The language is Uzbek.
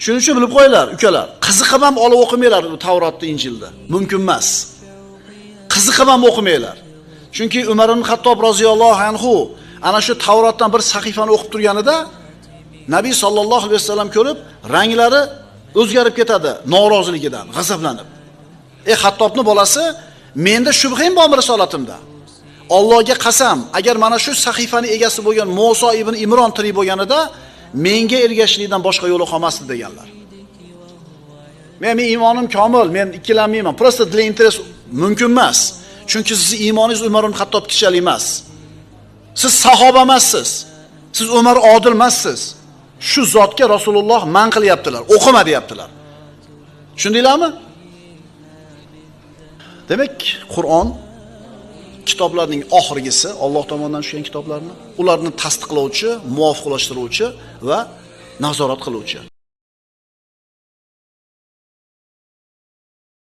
Shuning uchun bilib qo'yinglar, ukalar, qiziqib ham olib o'qimanglar bu Tavrotni, Injilni. Mumkin emas. Qiziqib ham o'qimanglar. Chunki Umar ibn Xattob roziyallohu anhu ana shu Tavrotdan bir sahifani o'qib turganida Nabiy sallallohu alayhi vasallam ko'rib, ranglari o'zgarib ketadi noroziligidan, g'azablanib. Ey Xattobning bolasi, menda shubham bormi risolatimda? Allohga qasam, agar mana shu sahifani egasi bo'lgan Musa ibn Imron tirik bo'lganida, menga ergashishlikdan boshqa yo'li qolmasdi deganlar. Men iymonim komil, men ikkilanmayman. Просто для интерес mumkin emas. Chunki sizning iymoningiz Umar ibn Xattobkichalik emas. Siz sahoba emassiz. Siz Umar odil emassiz. Shu zotga Rasululloh man qilyaptilar, o'qima deyaptilar. Tushundinglarmi? Demak, Qur'on kitoblarning oxirgisi, Alloh tomonidan tushgan kitoblarni, ularni tasdiqlovchi, muvofiqlashtiruvchi va nazorat qiluvchi.